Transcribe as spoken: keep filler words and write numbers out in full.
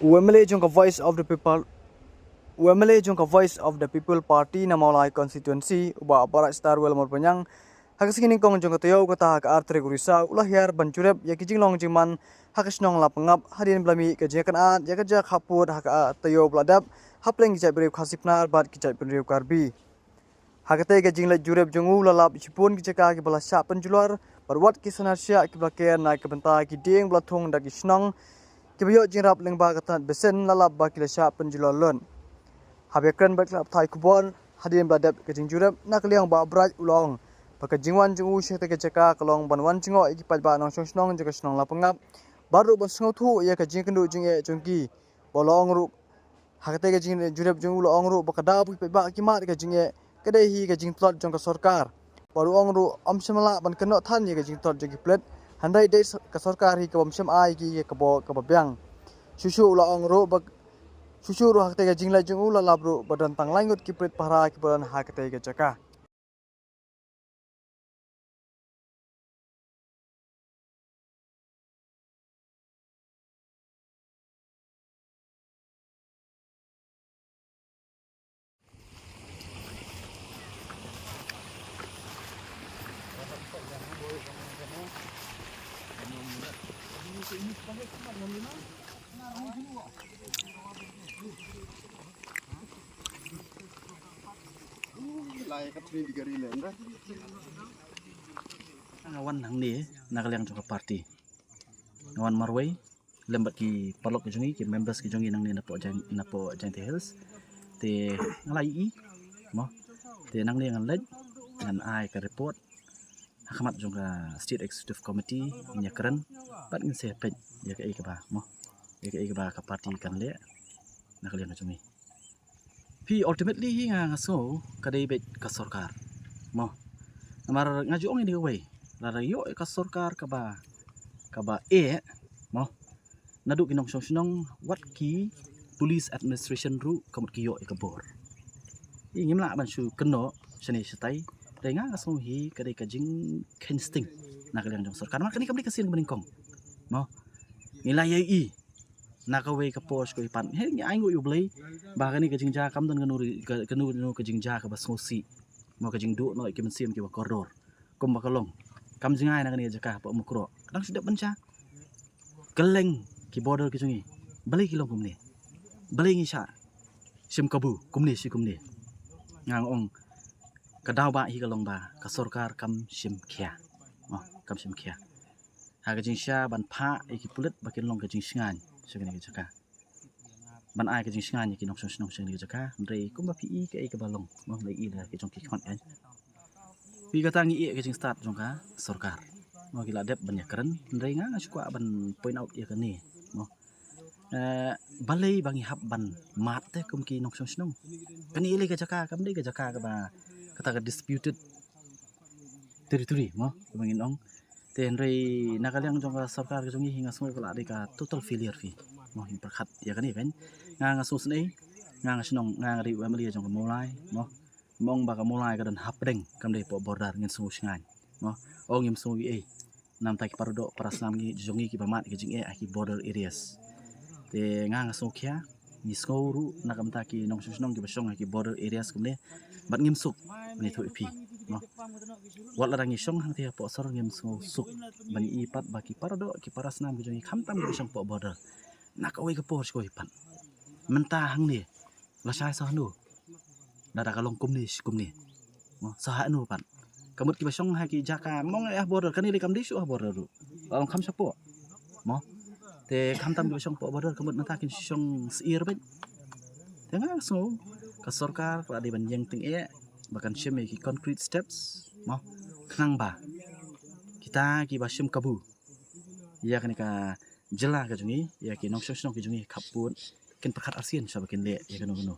U MLA jong ka Voice of the People, u MLA jong ka Voice of the People Party na Mawlai Constituency, u Bah Bright Starwell Marbaniang, ha ka sngi nyngkong jong ka taïew kata ha ka ar tarik u Risaw, u la hiar ban jurip ïa ki jinglong jingman ha ka shnong Lapangap, hadien ba la mih ka jingïakynad ïa ka jaka khappud ha ka taïew ba la dep, hapdeng ki jaitbynriew Khasi Pnar bad ki jaitbynriew Karbi. Ha katei ka jingleit jurip jong u la lap shibun ki jaka kiba la shah pynjulor, bad wat ki snar shiah kiba la ker na ka bynta ki dieng ba la thung da ki shnong, kiba ïoh jingïarap lyngba ka tnat besen la lap ba ki la shah pynjulor lut. Haba ïakren bad ki lad pathai khubor, hadien ba la dep ka jingjurip, na ka liang u Bah Bright u la ong ba ka jingwan jong u sha katei ka jaka ka long ban wan jngoh ïa ki paidbah nongshong shnong jong ka shnong Lapangap, bad ruh ban sngewthuh ïa ka jingkynduh jingeh jong ki. Bad u la ong ruh, ha katei ka jingjurip jong u u la ong ruh ba ka daw ba ki paidbah ki mad ka jingeh ka dei hi ka jingtlot jong ka sorkar. Bad u ong ruh ym shym lah ban kynnoh than ïa ka jingtlot jong ki pulit, hynrei dei ka sorkar hi kaba ym shym ai ki ïa ka bor kaba biang. Shuh shuh u la ong ruh ba, shuh shuh ruh ha katei ka jingleit jong u la lap ruh ba don tang lai ngut ki pulit pahara kiba don ha katei ka jaka. Nga wan hangne na ka liang jong ka party. Nga wan marwei lem bad ki paralok ki jong ngi, ki members ki jong ngi nangne napoh Jain-, napoh Jaintia Hills. Te nga la ïohi mo. Te nangne ngan leit ngan ai ka report ha khmat jong ka State Executive Committee, ngin ïakren bad ngin sa peit ïa kaei kaba mo, ïa kaei kaba ka party kan leh na ka liang ka jong ngi. Phi, ultimately hi nga, nga sngew ka dei beit ka sorkar mo. Namar nga ju ong ïa kawei, lada ïoh ïa ka sorkar kaba, kaba eh mo, naduh ki nongshong shnong wat ki police administration ruh ka mut ki ïoh ïa ka bor. Ngim lah ban shu kynnoh shane shatai. Te nga, nga sngew hi ka dei ka jingkheiñ sting na ka liang jong sorkar. Namar kane kam dei ka sien kaba nyngkong mo. Ngi la ïohi na kawei ka por sha kawei pat. Hynrei ngi ainguh ïa U Blei ba kane ka jingjia kam don kano, kano, kano ka jingjia kaba sngewsih mo, ka jingduh noh ïa ki mynsiem kiba kordor. Kumba ka long, kam jngai na kane ka jaka hapoh Mukroh. Ka dang shu dep ban jia. Kylleng ki border ki jong ngi, balei ki long kumne? Balei ngi shah shim kabu kumne shi kumne? Nga ong ka daw ba hi ka long ba ka sorkar kam shim khia. Oh, kam shim khia ha ka jingshisha ban phah ïa ki pulit ba kin long ka jingshngaiñ sha kane ka jaka, ban ai ka jingshngaiñ ïa ki nongshong shnong sha kane ka jaka. Hynrei kumba phi i kaei kaba long mo, la i da ki jong ki khmat kan. Phi, kata ngi ïeh ka jingstad jong ka sorkar mo, ki la dep ban ïakren. Hynrei nga, nga shu kwah ban point out ïa kane mo. Eh, balei ba ngi hap ban mad te kum ki nongshong shnong? Kane lei ka jaka kam dei ka jaka kaba, kata ka disputed territory mo, kaba ngin ong. Te hynrei na ka liang jong ka sorkar ka jong ngi hi nga sngew ka la dei ka total failure phi mo, ngin pyrkhat ïa kane kan. Nga, nga sngewsynei, nga, nga shnong, nga, nga dei u MLA jong ka Mawlai mo. Mong ba ka Mawlai ka don hapdeng, kam dei hapoh border, ngin sngew shngaiñ mo. Ong ngim sngew ei ei. Namar ki paradoh parasnam ngi jong ngi kiba mad ki jingeh ha ki border areas. Te nga, nga sngew khia, ngi sngew ruh na ka bynta ki nongshong shnong kiba shong ha ki border areas kumne. Bad ngim suk ban ïathuh ïa phi mo. Wat lada ngi shong hangtei hapoh sor ngim sngew suk ban i pat ba ki paradoh ki parasnam ki jong ngi khamtam kiba shong hapoh border, na kawei ka por sha kawei pat. Mynta hangne la shai sa hanu, lada ka long kumne shi kumne mo, sa hanu pat. Ka mut kiba shong ha ki jaka mong ha border, kane lei kam dei shuh ha border ruh, la long kham shapoh mo. Te khamtam kiba shong hapoh border ka mut nangta kin shong syiar beit. Te nga sngew ka sorkar ka la dei ban ïeng tyngeh ba kan shim ïa ki concrete steps mo, khnang ba kita kiba shim kabu ïa kane ka jylla ka jong ngi, ïa ki nongshong shnong ki jong ngi khappud, kin pyrkhat arsien shaba kin leh ïa kano kano.